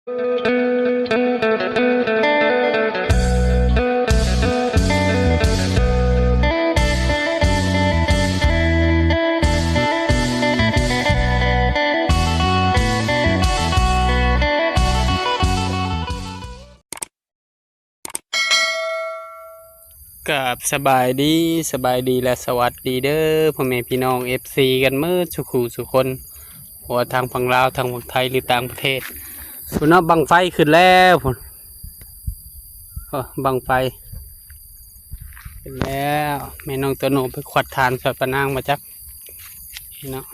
ກາບສະບາຍດີ, ສະບາຍດີ ແລະ ສະຫວັດດີເດີ ພໍ່ແມ່ພີ່ນ້ອງ ເອັຟຊີ ກັນໝົດສູ່ຄູ່ສູ່ຄົນ, ບໍ່ວ່າທາງຝັ່ງລາວ, ທາງຝັ່ງໄທ ຫຼື ຕ່າງປະເທດ. ພຸ້ນເນາະ, ບັ້ງໄຟຂຶ້ນແລ້ວພຸ້ນ. ໂອ້ ບັ້ງໄຟຂຶ້ນແລ້ວ. ແມ່ນ້ອງໂຕໂນໄປຂວັດຖ່ານຊ່ອຍປ້ານາງມາຈັກ ນີ້ເນາະ.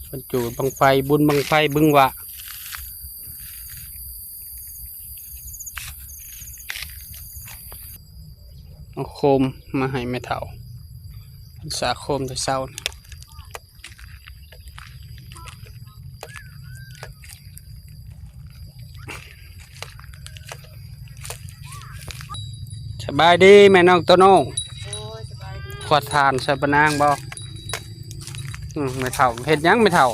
ເພິ່ນຈູດບັ້ງໄຟ, ບຸນບັ້ງໄຟບຶງຫວາ. ເອົາໂຄມມາໃຫ້ແມ່ເຖົ້າ, ເພິ່ນສາໂຄມແຕ່ເຊົ້າ. ສະບາຍດີແມ່ນ້ອງໂຕໂນ. ໂອ້ຍ ສະບາຍດີ. ຂວັດຖ່ານຊ່ອຍປ້ານາງບໍ່? ອືມ ແມ່ເຖົ້າເຮັດຫຍັງແມ່ເຖົ້າ?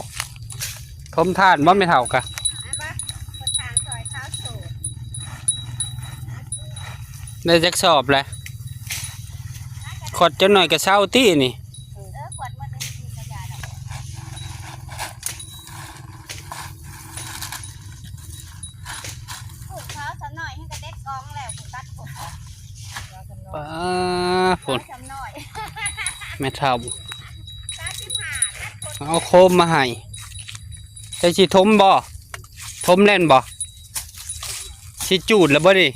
ຖົມຖ່ານບໍ່ແມ່ເຖົ້າກະ? ອັນບໍ່ ຂວັດຖ່ານຊ່ອຍສາວໂສດ. ໄດ້ຈັກສອບແລ້ວ? ຂວັດຈັກໜ້ອຍກະເຊົາຕິນີ້. ເອີ ຂວັດໝົດນີ້ກະຢ່າດອກ. ຜູກເຂົາສາວນ້ອຍຫັ້ນກະເດັດກອງແລ້ວ ຜູກຕັດຜົມອອກ. ປ້າ ພຸ້ນ ສາວນ້ອຍ ແມ່ເຖົ້າ ສາມສິບຫ້າ ຕັດຜົມ ເອົາໂຄມມາໃຫ້. ເຈົ້າຊິຖົມບໍ່? ຖົມແລ້ວບໍ່? ຊິຈູດແລ້ວບໍ່ນີ້?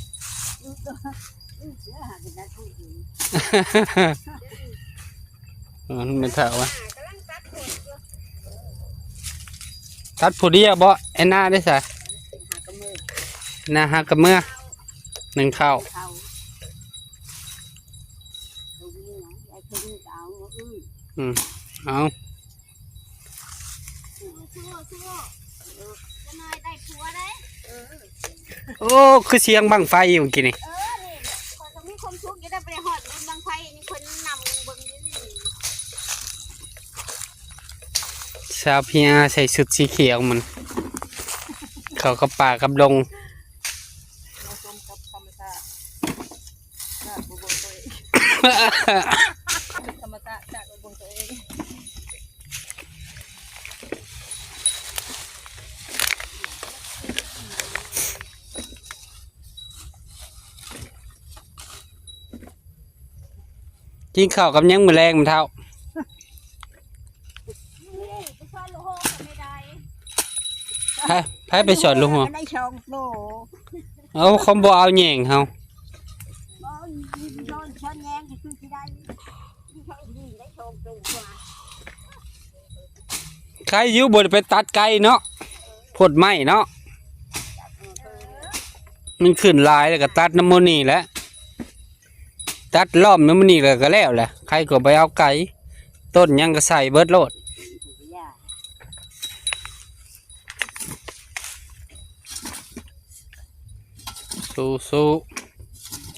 ເອີ ແມ່ເຖົ້າວ່າ ຕັດຜູ້ດຽວບໍ່? ແອນນາໄດ້ສະ? ໜ້າຫາກະເມືອ ໜຶ່ງເຂົ້າ. ອືມ ເອົາ. ໂອ້ ຄືສຽງບັ້ງໄຟຢູ່ກີ້ນີ້. ເອີ ນີ້ ຂ້ອຍກະມີຄວາມສຸກຢູ່ໄດ໋ ໄປຮອດບຸນບັ້ງໄຟນີ້ ເພິ່ນນັ່ງເບິ່ງຢູ່ນີ້. ສາວພີອາໃສ່ຊຸດສີຂຽວມັນ ເຂົ້າກັບປ່າກັບດົງ. ມາຊົມກັບທຳມະຊາດ ຈາກບໍ່ເບິ່ງໂຕເອງ ທຳມະຊາດຈາກບໍ່ເບິ່ງໂຕເອງ. ກິນເຂົ້າກັບຫຍັງມື້ແລງແມ່ເຖົ້າ? ໃຜ ໃຜໄປສອນລູກຫົວ? ໄດ້ສອງໂຕ. ເອົາ ຄວາມບໍ່ເອົາແຍງເຮົາ ບໍ່ ຊ້ອນແຍງຄືຊິໄດ້ ໄຄຢູ່ບໍ່ໄດ້ໄປຕັດໄກເນາະ ໂພດໄມ້ເນາະ ມັນຂຶ້ນຫຼາຍແລ້ວກະຕັດນຳໝູ່ນີ້ແຫຼະ. ຕັດລ້ອມນຳນີ້ແລ້ວກະແລ້ວແຫຼະ ໃຄກະໄປເອົາໄກ ຕົ້ນຫຍັງກະໃສ່ເບິດໂລດ. ສູ້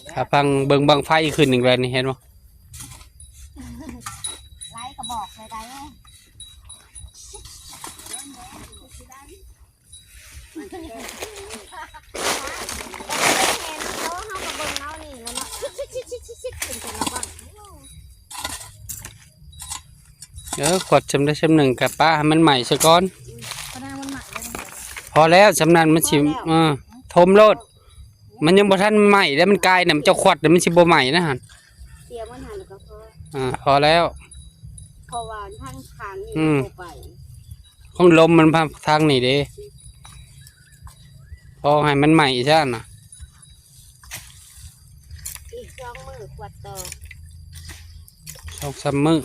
ໆ ຖ້າຟັງເບິ່ງບັ້ງໄຟຂຶ້ນອີກແລ້ວນີ້ ເຫັນບໍ່? ໄລ່ກະບອກເລີຍໄດ໋. ເອີ ຂວັດຊຳໃດຊຳໜຶ່ງກະປະໃຫ້ມັນໄໝ້ຊະກ່ອນ. ພໍແລ້ວ ຊຳນັ້ນມັນຊິ ເອີ ຖົມໂລດ ມັນຍັງບໍ່ທັນໄໝ້ເດ້ ມັນກາຍນຳເຈົ້າຂວັດ ມັນຊິບໍ່ໄໝ້ນະຫັ້ນ. ເສຍມັນຫັ້ນກະພໍ ອ່າ ພໍແລ້ວ ເພາະວ່າທາງຂ້າງນີ້ ອືມ ບໍ່ໄປ ຂອງລົມມັນພາທາງນີ້ເດ້ ພໍໃຫ້ມັນໄໝ້ຊະນະ. ອີກສອງມື້ຂວັດຕໍ່ ສອງສາມມື້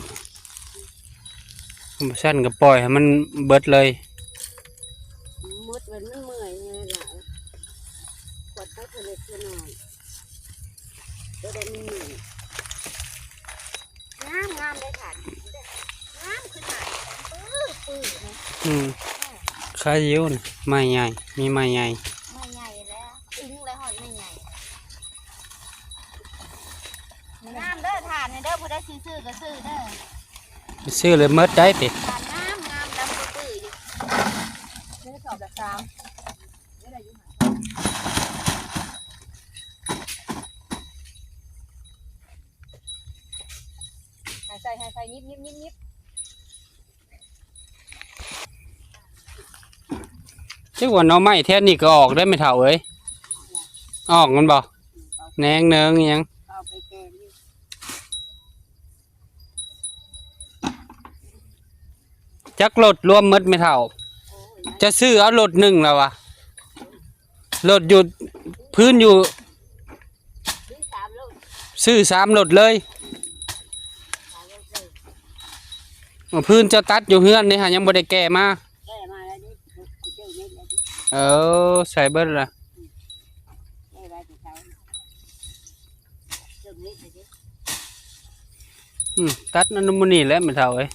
ບໍ່ຊັ້ນກະປ່ອຍໃຫ້ມັນເບິດເລີຍ ໝົດມັນ ມັນເມື່ອຍແຮງຫຼາຍ ຂວັດໄປເທື່ອເລັກເທື່ອນ້ອຍ ແຕ່ວ່າມັນເມື່ອຍ. ງາມໆ ໄດ້ຖ່ານ ງາມຄືຖ່ານ ປຶ້ບໆ ນີ້ ອືມ ເອີ ຄາຢູ່ນະ ໄມ້ໃຫຍ່ ມີໄມ້ໃຫຍ່ ໄມ້ໃຫຍ່ແລ້ວ ອຶງແລ້ວຮອດໄມ້ໃຫຍ່. ງາມເດີ ຖ່ານນີ້ເດີ ຜູ້ໃດຊິຊື້ກໍຊື້ເດີ ໄປຊື້ເລີຍໝົດໄດ້ຕິ ຖ່ານງາມໆ ດຳຕື້ໆຢູ່ ເດີ ສອບລະສາມ ເດີ ໄດ້ຢູ່ຫັ້ນ ໃຫ້ໃສ່ ໃຫ້ໃສ່ ຫຍິບໆໆໆ. ຈັກວ່າໜໍ່ໄມ້ແຖວນີ້ກໍອອກເດ້ແມ່ເຖົ້າເອີຍ ອອກແມ່ນບໍ່ ແໜງເໜິງອີ່ຫຍັງ ຈັກລົດລວມໝົດແມ່ເຖົ້າ ຈະຊື້ເອົາລົດໜຶ່ງລະວະ ລົດຢູ່ ພື້ນຢູ່ ຊື້ສາມລົດເລີຍ ພື້ນເຈົ້າຕັດຢູ່ເຮືອນນີ້ຫາຍັງບໍ່ໄດ້ແກ່ມາ ແກ່ມາແລ້ວເດ້ ເອີ ໃສ່ເບິດລະ ແກ່ໄວ້ແຕ່ເຊົ້າ ອືມ ຕັດອັນນັ້ນມື້ນີ້ແຫຼະແມ່ເຖົ້າເອີຍ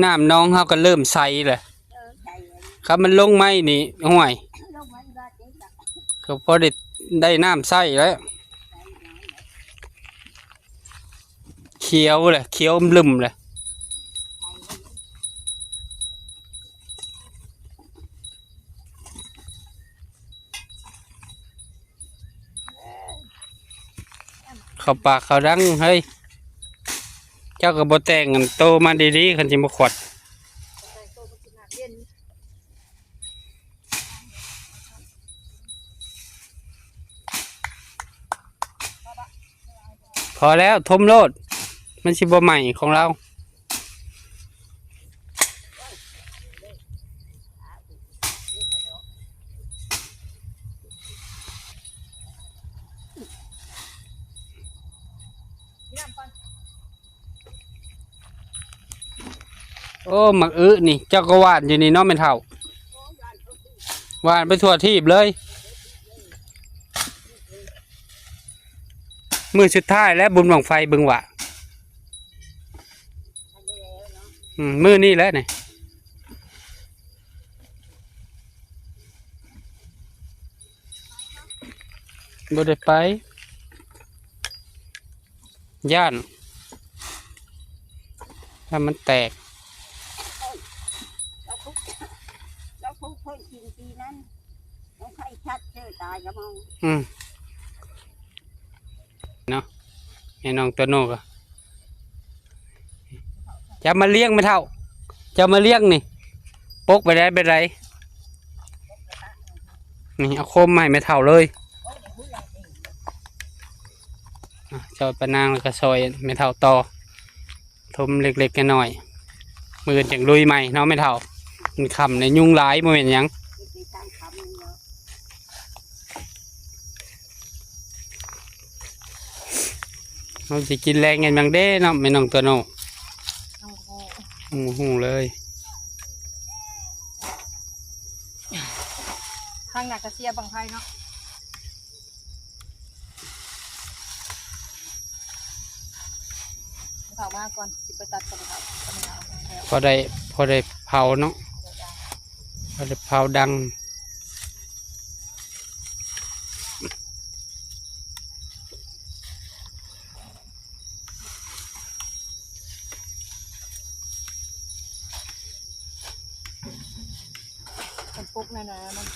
ນ້ຳໜອງເຮົາກໍເລີ່ມໃສແຫຼະ ເອີ ໃສແລ້ວ ຄັນມັນລົງໄມ້ນີ້ ຫ້ວຍ ລົງໄມ້ບາດນີ້ລະ ກໍພໍໄດ້ ໄດ້ນ້ຳໃຊ້ແລ້ວ ຂຽວແຫຼະ ຂຽວລຶ້ມແຫຼະ. ເຂົ້າປາກເຂົ້າດັງເຮີ້ຍ ເຈົ້າກໍບໍ່ແຕ່ງອັນໂຕມາດີໆ ຄັນຊິມາຂວັດ. ພໍແລ້ວ ຖົມໂລດ ມັນຊິບໍ່ໄໝ້ຂອງລາວ. ໂອ້ ໝາກອຶນີ້ ເຈົ້າກໍຫວ່ານຢູ່ນີ້ເນາະແມ່ເຖົ້າ? ຫວ່ານໄປທົ່ວທີບເລີຍ. ມື້ສຸດທ້າຍແລ້ວບຸນບັ້ງໄຟເບິ່ງວ່າ ອືມ ມື້ນີ້ແຫຼະນີ້ ບໍ່ໄດ້ໄປ ຢ້ານ ຖ້າມັນແຕກ ລາວຄຸດ ລາວຄຸດເພິ່ນກິນປີນັ້ນ ຕ້ອງໄຂ້ຊັດເຈີຕາຍກະມອງ ອືມ ເນາະ ແມ່ນ້ອງໂຕໂນກໍ ຈະມາລ້ຽງແມ່ເຖົ້າ ຈະມາລ້ຽງນີ້ ປົກໄປໄດ້ ໄປໄດ້ ນີ້ ເອົາໂຄມມາໃຫ້ແມ່ເຖົ້າເລີຍ. ອາ ຊ່ອຍປ້ານາງ ແລ້ວກໍຊ່ອຍແມ່ເຖົ້າຕໍ່ ຖົມເລັກໆນ້ອຍໆ ມື້ອື່ນຈັ່ງລຸຍໃໝ່ເນາະແມ່ເຖົ້າ. ມັນຄ່ຳແລ້ວ ຍຸງຫຼາຍ ບໍ່ແມ່ນຫຍັງ. ເຮົາຊິກິນແລງກັນຫຍັງເດ້ເນາະ ແມ່ນ້ອງໂຕໂນ? ໂອ້ໂຫ ບໍ່ຮູ້ເລີຍ. ທາງໜ້າກະເສຍບັ້ງໄຟເນາະ. ເຂົ້າມາກ່ອນ ຊິໄປຕັດກ່ອນເຂົາ. ພໍໄດ້ ພໍໄດ້ເຜົາເນາະ ພໍໄດ້ເຜົາດັງ. ມັນປົກໜາໆ ມັນ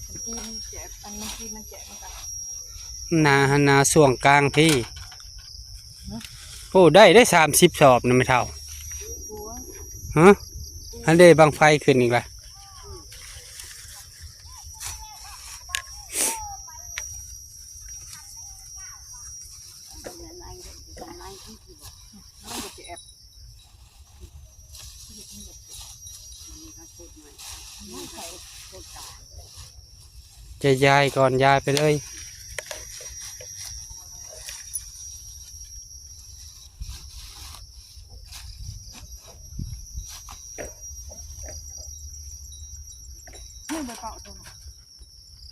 ມັນຈີນແຈກ ອັນມັນຈີນມັນແຈກມັນກະ ໜາຫັ້ນນະ ຊ່ວງກາງພີ້. ຮະ? ໂອ້ ໄດ້ ໄດ້ສາມສິບສອບນະແມ່ເຖົ້າ. ໂອ້ຍ ຮະ? ອັນເດ ບັ້ງໄຟຂຶ້ນອີກລະ. ຈະຢາຍກ່ອນ ຢາຍໄປເລີຍ.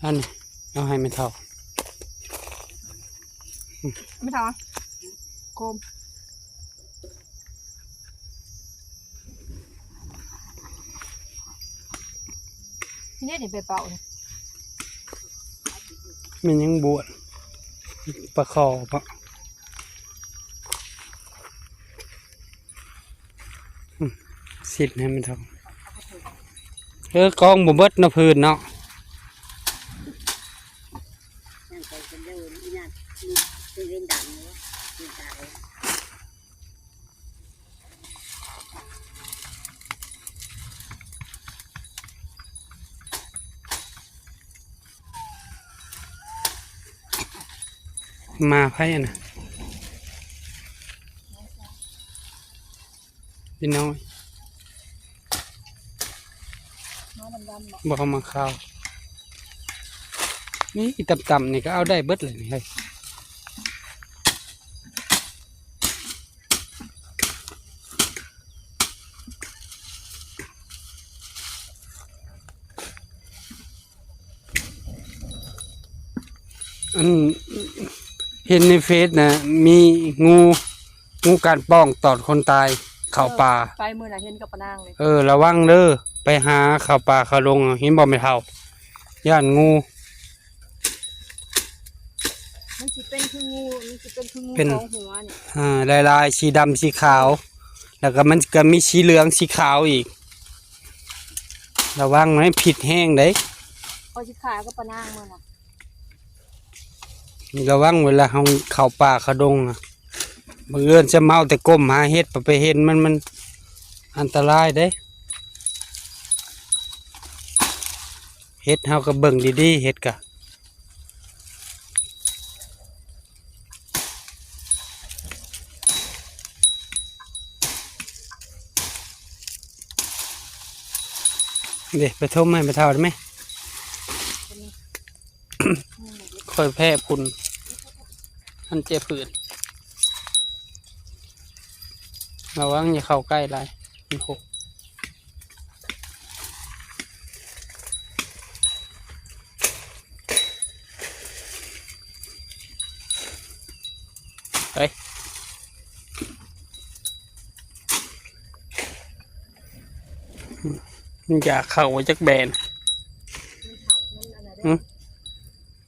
ອັນນີ້ ເອົາໃຫ້ແມ່ເຖົ້າ. ແມ່ເຖົ້າ ໂຄມ ນີ້ເດ ນີ້ໄປເປົ່ານີ້ ແມ່ນຫຍັງບວດ ປາຄໍ່ເນາະ. ຊິດໃຫ້ມັນເທົ່າ ເອີ ກອງບໍ່ເບິດເນາະ ພື້ນເນາະ. ໝາໃຜຫັ້ນນະ ພີ່ນ້ອງ? ໝາດຳໆ ບໍ່ເອົາມາຂາວ ນີ້ອີ່ຕ່ຳໆ ນີ້ກໍເອົາໄດ້ເບິດເລີຍນີ້ເຮີ້ຍ. ອັນ ເຫັນໃນເຟສນະ ມີງູ ງູການປ້ອງຕອດຄົນຕາຍເຂົ້າປ່າ. ເອີ ໄປມື້ນັ້ນເຫັນກັບປານາງເລີຍ. ເອີ ລະວັງເດີ ໄປຫາເຂົ້າປ່າເຂົ້າດົງ ເຫັນບໍ່ແມ່ເຖົ້າ? ຢ້ານງູ. ມັນຊິເປັນຄືງູ ມັນຊິເປັນຄືງູ ເປັນ ສອງຫົວນີ້ ອ່າ ລາຍໆ ສີດຳ ສີຂາວ ແລ້ວກໍມັນກໍມີສີເຫຼືອງ ສີຂາວອີກ. ລະວັງໃຫ້ພິດແຮງເດ້. ເຂົາຊິຂາຍກັບປານາງມື້ນະ. ລະວັງເວລາເຮົາເຂົ້າປ່າເຂົ້າດົງນະ ບັງເອີນຈະເມົາແຕ່ກົ້ມຫາເຫັດ ໄປເຫັນມັນ ມັນອັນຕະລາຍເດ້. ເຫັດເຮົາກໍເບິ່ງດີໆ ເຫັດກະ ເດ້ ໄປຖົມໃຫ້ແມ່ເຖົ້າໄດ້ໄໝ? ຂ້ອຍແພ້ຝຸ່ນ ອັນເຈັບພື້ນ ລະວັງຢ່າເຂົ້າໃກ້ຫຼາຍ ມັນຫົກ. ເຮີ້ຍ ມັນຢາກເຂົ້າວ່າຈັກແບນ ຫຶ?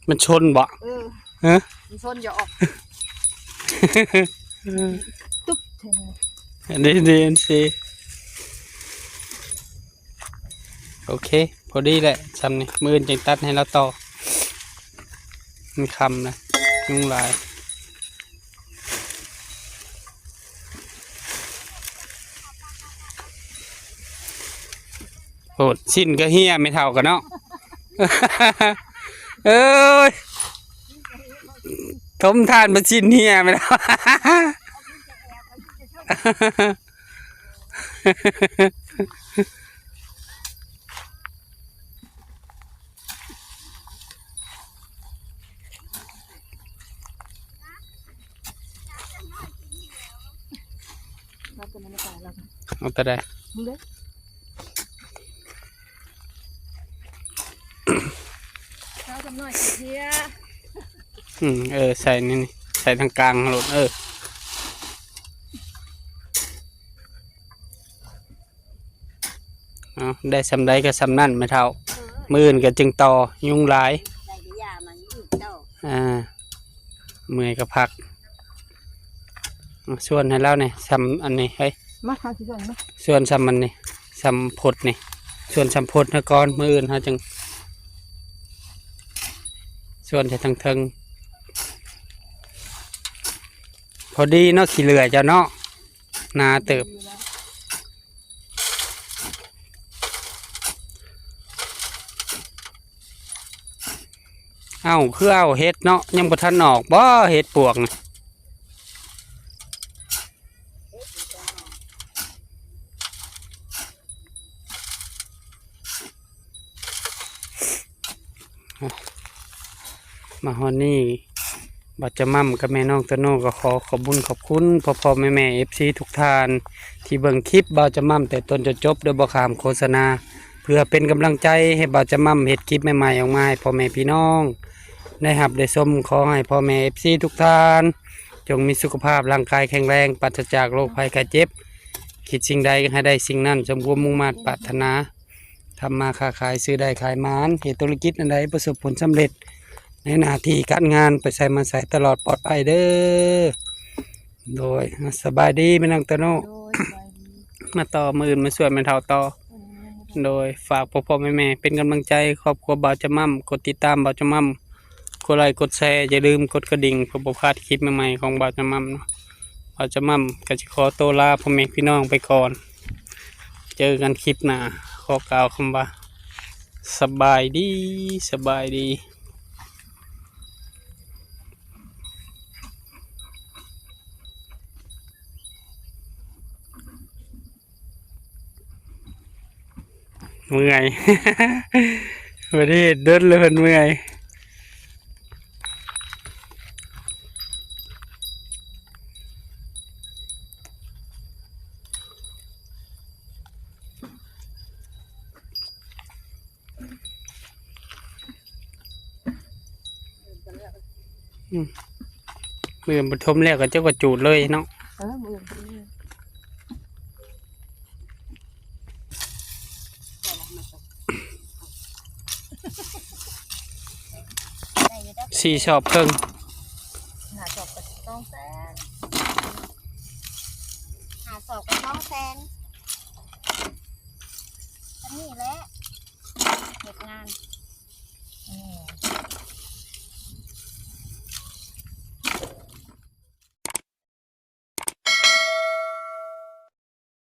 ມັນຊົນບໍ່? ເອີ ຮະ? ມັນຊົນຢອກ ຕຶບ ອັນນີ້ ນີ້ ອັນນີ້ ໂອເຄ ພໍດີແຫຼະ ຊ່ຳນີ້ ມື້ອື່ນຈຶ່ງຕັດໃຫ້ລາວຕໍ່ ມັນຄ່ຳນະ ຍຸງຫຼາຍ. ໂອ້ ຊີ້ນກໍເຫ່ຍ ແມ່ເຖົ້າກໍເນາະ ເອີຍ ຖົມຖ່ານມາຊີ້ນເຫ່ຍແມ່ເຖົ້າ. ເອົາແຕ່ໃດ? ມຶງເດ້ ເອົາຈຳໜ້ອຍຊິເທຍ. ອືມ ເອີ ໃສ່ນີ້ ໃສ່ທາງກາງໂລດ ເອີ. ເອົາ ໄດ້ຊ່ຳໃດກໍຊ່ຳນັ້ນແມ່ເຖົ້າ ເອີ ມື້ອື່ນກໍຈຶ່ງຕໍ່ ຍຸງຫຼາຍ ໄດ້ຢາມັນອີກຕໍ່ ອ່າ ເມື່ອຍກໍພັກ ເອົາ ສ່ວນໃຫ້ລາວແດ່ ຊ່ຳອັນນີ້ ເຮີ້ຍ ມາ ເຮົາຊິສ່ວນມາ ສ່ວນຊ່ຳອັນນີ້ ຊ່ຳພົດນີ້ ສ່ວນຊ່ຳພົດໃຫ້ກ່ອນ ມື້ອື່ນເຮົາຈຶ່ງສ່ວນໃສ່ທາງເທິງ ພໍດີເນາະ ຂີ້ເຫຼືອເຈົ້າເນາະ. ໜາເຕີບ ເອົ້າ ຄືເອົາເຫັດເນາະ ຍັງບໍ່ທັນອອກບໍ່ ເຫັດປວກນະ? ມາຮອດນີ້ ບ່າວຈະໝ່ຳກັບແມ່ນ້ອງໂຕໂນ່ກໍຂໍຂອບບຸນຂອບຄຸນພໍ່ໆແມ່ໆ ເອັຟຊີ ທຸກທ່ານ ທີ່ເບິ່ງຄລິບບ່າວຈະໝ່ຳແຕ່ຕົ້ນຈົນຈົບ ໂດຍບໍ່ຂ້າມໂຄສະນາ ເພື່ອເປັນກຳລັງໃຈໃຫ້ບ່າວຈະໝ່ຳເຮັດຄລິບໃໝ່ໆອອກມາໃຫ້ພໍ່ແມ່ພີ່ນ້ອງໄດ້ຮັບໄດ້ຊົມ. ຂໍໃຫ້ພໍ່ແມ່ ເອັຟຊີ ທຸກທ່ານ ຈົ່ງມີສຸຂະພາບຮ່າງກາຍແຂງແຮງ ປາສະຈາກໂລກໄພໄຂ້ເຈັບ ຄິດສິ່ງໃດໃຫ້ໄດ້ສິ່ງນັ້ນ ສົມຄວາມມຸ່ງມາດປາດຖະໜາ. ທຳມາຄ້າຂາຍ ຊື້ໄດ້ຂາຍໝານ ເຮັດທຸລະກິດອັນໃດປະສົບຜົນສຳເລັດ ໃນໜ້າທີ່ການງານ ໄປໃສມາໃສຕະຫຼອດປອດໄພເດີ. ໂດຍ ສະບາຍດີແມ່ນາງໂຕໂນ່. ໂດຍ ສະບາຍດີ. ມາຕໍ່ ມື້ອື່ນມາຊ່ວຍແມ່ເຖົ້າຕໍ່. ໂດຍ ຝາກພໍ່ໆແມ່ໆເປັນກຳລັງໃຈຄອບຄົວບ່າວຈະໝ່ຳ ກົດຕິດຕາມບ່າວຈະໝ່ຳ ກົດໄລກົດແຊ ຢ່າລືມກົດກະດິ່ງ ເພື່ອບໍ່ພາດຄລິບໃໝ່ໆຂອງບ່າວຈະໝ່ຳເນາະ. ບ່າວຈະໝ່ຳກໍຊິຂໍໂຕລາພໍ່ແມ່ພີ່ນ້ອງໄປກ່ອນ ເຈີກັນຄລິບໜ້າ. ຂໍກ່າວຄຳວ່າ ສະບາຍດີ ສະບາຍດີ. ເມື່ອຍ ບໍ່ໄດ້ເຮັດດົນແລ້ວ ເພິ່ນເມື່ອຍ. ອືມ ມື້ປະຖົມແລ້ວກໍເຈົ້າກໍຈູດເລີຍເນາະ. ເອີ ມື້ປະຖົມ ສີ່ສອບເຄິ່ງ ຫ້າສອບກໍສອງແສນ ຫ້າສອບກໍສອງແສນ ອັນນີ້ແຫຼະ ເຮັດງານ.